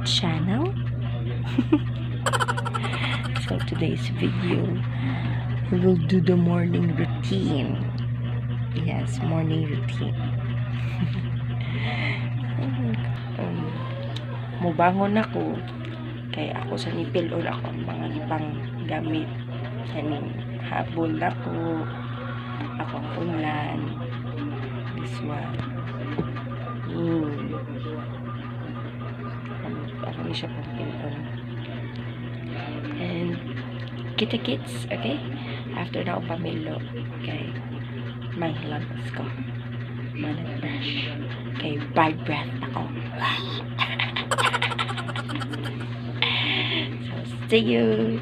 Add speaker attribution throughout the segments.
Speaker 1: channel. So today's video, we will do the morning routine. Yes, morning routine. um, Mubangon ako kay ako sa nipil-on ako ang mga gipang gamit kaning habol ako, ako ang unlan, this one. Ako ni siya pang pil-on. And kita kits, okay? After na ako pamilo, okay, manghilamos ko. Manag-brush. Kay bad breath ako. So, see you!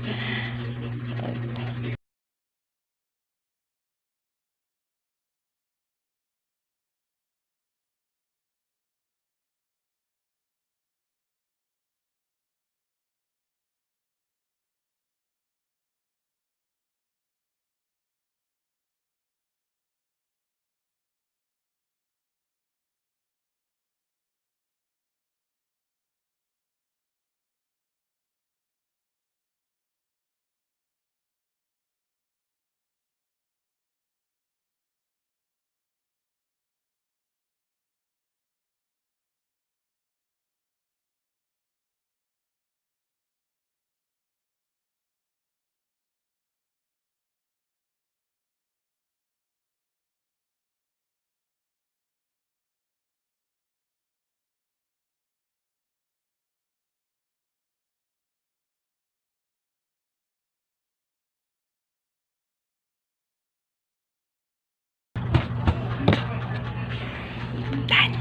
Speaker 1: Done!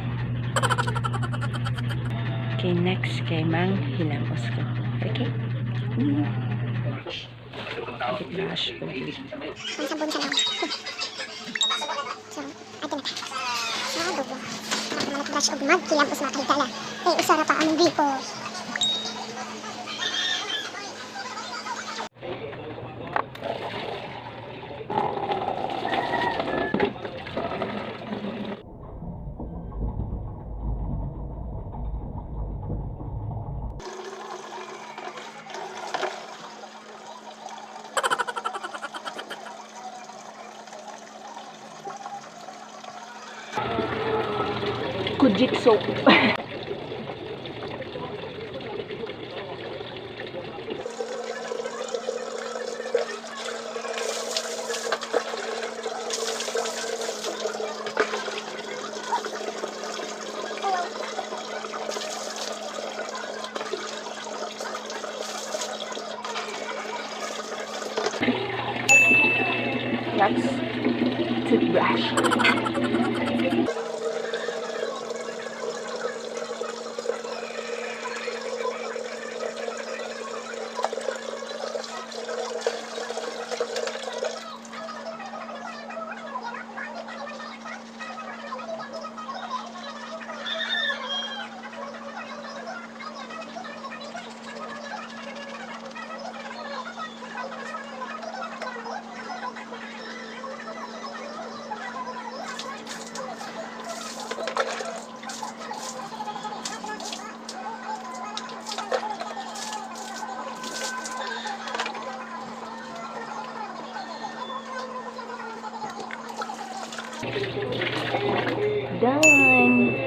Speaker 1: Okay, next kay Mang Hilamos ko. Okay? Brush ko.
Speaker 2: Ang sabon sa lang. So, ato na ta. Sa adobo. Para brush og magkilamos mga kahigala. Eh, usa ra pa ang gripo.
Speaker 1: Kujik soap. Next, toothbrush. Done!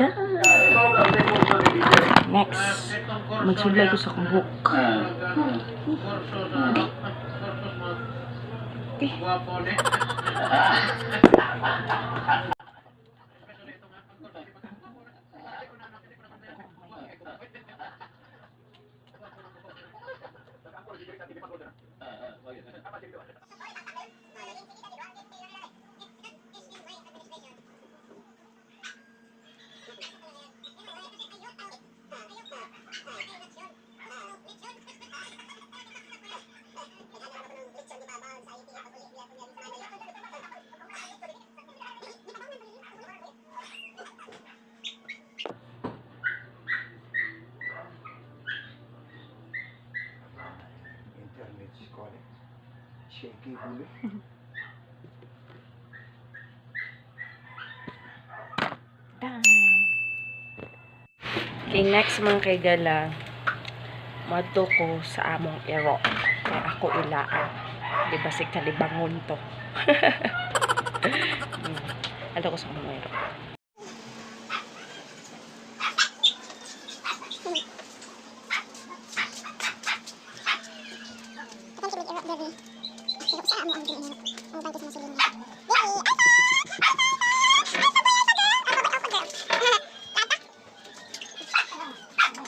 Speaker 1: Done! Next, magsudlay ko sa akong buhok. Okay.
Speaker 3: Ko ni. Shaky huli.
Speaker 1: Done. Okay, next mga kaigala, madto ko sa among ero. Kaya ako ilaan. Di ba si kalibangon to? Adto ko sa among ero.
Speaker 2: Katong si Big Ero diri. Pero sa amo ang diri. Ang bangkit sa siling. Diri. Alpha! Alpha! Alpha boy, alpha girl! Alpha boy, alpha girl. Tata.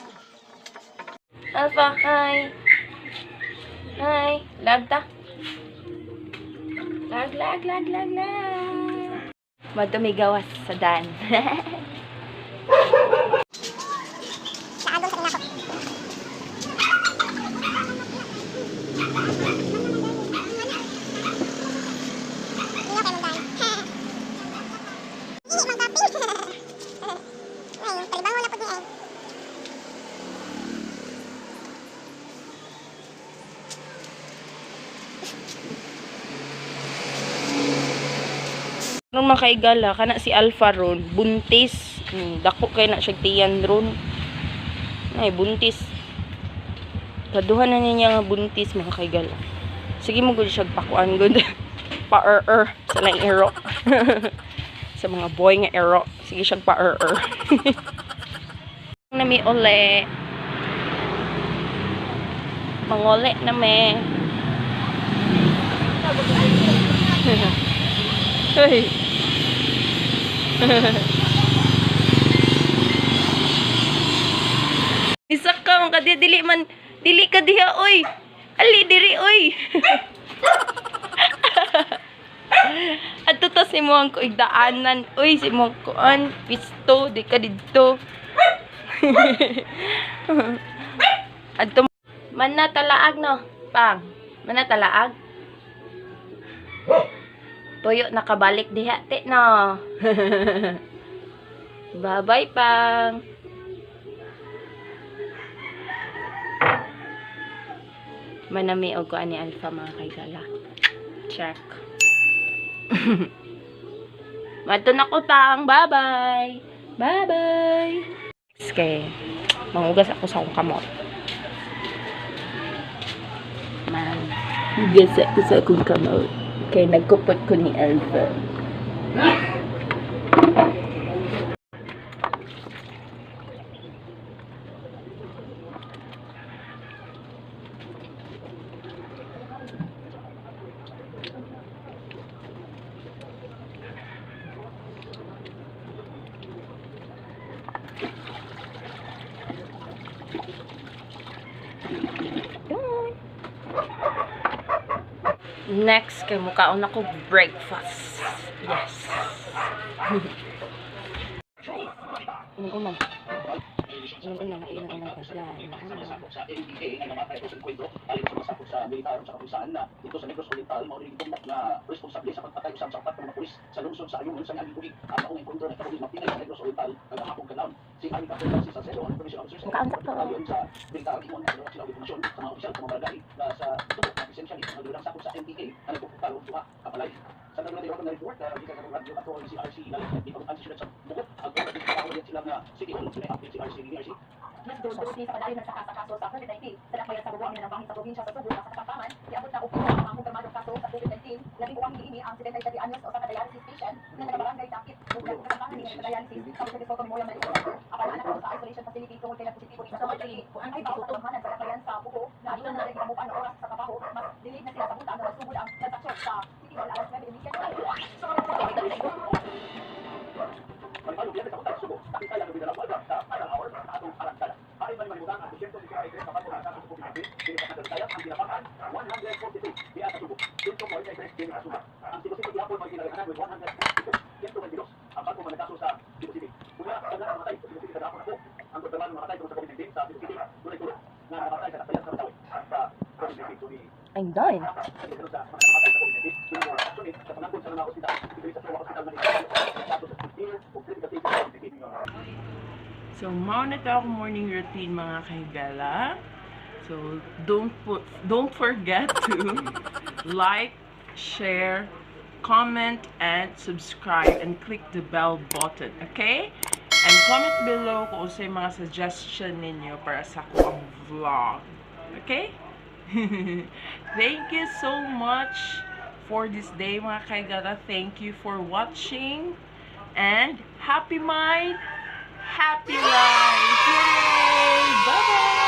Speaker 1: Alpha, hi! Hi! Lag ta? Lag, lag, lag, lag, lag! Madto may gawas sa dan.
Speaker 2: Sa agong sa inako. Hindi kayo magdaan. Hindi magkapil. Ay, kalibangon na po niya eh.
Speaker 1: Nung makaigala, kana si Alpha ron, buntis. Dako kay na siya tiyan ron. Ay, buntis. Kaduha na niya nga buntis mga kaigala. Sige mo gud siya pakuan gud. Pa-er-er sa lang ero. Sa mga boy nga ero. Sige siya pa-er-er. Nami uli. Mangole na me. Hey. Isa ka man kadiha dili man dili ka diha oy. Ali diri oy. Adto ta si mo ang kuigdaanan oy si mo kuan pisto di ka didto. Adto man na talaag no pang man na talaag. Tuyo nakabalik diha te no. Bye-bye pang. Manami og kuan ni Alpha mga kaigala. Check. Madto na ko pang. Bye-bye. Bye-bye. Okay. Mangugas ako sa akong kamot. Man. Hugas ako sa akong kamot. Kay nagkupot ko ni Alpha. Next, kay mukaon ako breakfast. Yes. Inom unan. Inom unan, inom unan ko siya. Inom unan.
Speaker 4: Sa NPA ay namatay sa kwento ayon sa mga sakop sa militar sa kapulisan na dito sa Negros Oriental mao rin gitumbok na responsable sa pagpatay usab sa upat ka mga pulis sa lungsod sa Ayungin sa niaging tuig. Ang maong engkwentro nagtabo Mapinay sa Negros Oriental kagahapon kadlawon. Si Army Captain Francis Salcedo ang information officer sa
Speaker 1: Mukaon sa ko.
Speaker 4: ayon sa militar ingon na sila og impormasyon sa mga opisyal sa mga barangay na sa tutok na presensya ni mga dulang sakop sa NPA na nagpupukal og duha ka balay. Sa nagulong na report na gikan sa radyo ato ang CRC na gipagutan sa syudad sa Bugot ang sila nga City Hall sila update si RC DRC.
Speaker 5: Nagdudulot ni sa padayon ng saka sa kaso sa COVID-19. Sa dakbayan sa Bugo ang minanambahin sa probinsya sa Subo sa Kapampangan, giabot na og pito ang mga kumpirmadong kaso sa COVID-19. Labing uwang niini ang 77 anyos na usa ka dialysis patient na taga-barangay Dakit ug Kapampangan ni dialysis sa Jose de Soto Memorial Medical Center. Apan ana karon sa isolation facility tungod kay nagpositibo ni sa COVID-19. Ang ibaw sa taghanan sa dakbayan sa Bugo na aduna na rin gipamukan og oras sa trabaho, mas delayed na sila sa buntag na magsugod ang transaksyon sa City Hall alas 9:30.
Speaker 4: Manipalo biyernes sa Buntag, Subo, takitay ang nabidala Walga sa final hour sa atong arangkada. Ayon man manibutang ang 263 ka bago nga kaso sa COVID-19, dili pa sa ang ginapakan 142 diha sa Subo, 143 dinhi sa Suba. Ang Cebu City gihapon may ginaghanan with 142, 122 ang bago mga kaso sa Cebu City. Una, sa nga namatay sa Cebu City kagahapon ako, ang kontrabando namatay tungod sa COVID-19 sa Cebu City, dunay tulo nga namatay sa dakbayan sa Batawe sa COVID-19. So, ni
Speaker 1: I'm done.
Speaker 4: sa mga namatay sa COVID-19, sa pangangkon sa mga ospital, diri sa Suba Hospital Manila, kaso sa severe o critical cases sa COVID-19.
Speaker 6: So, mao na to akong morning routine mga kahigala.
Speaker 1: So don't forget to like, share, comment, and subscribe, and click the bell button, okay? And comment below kung unsay mga suggestion ninyo para sa akoang vlog. Okay? Thank you so much for this day, mga kaigala. Thank you for watching. And happy mind, happy life! Yay! Bye-bye!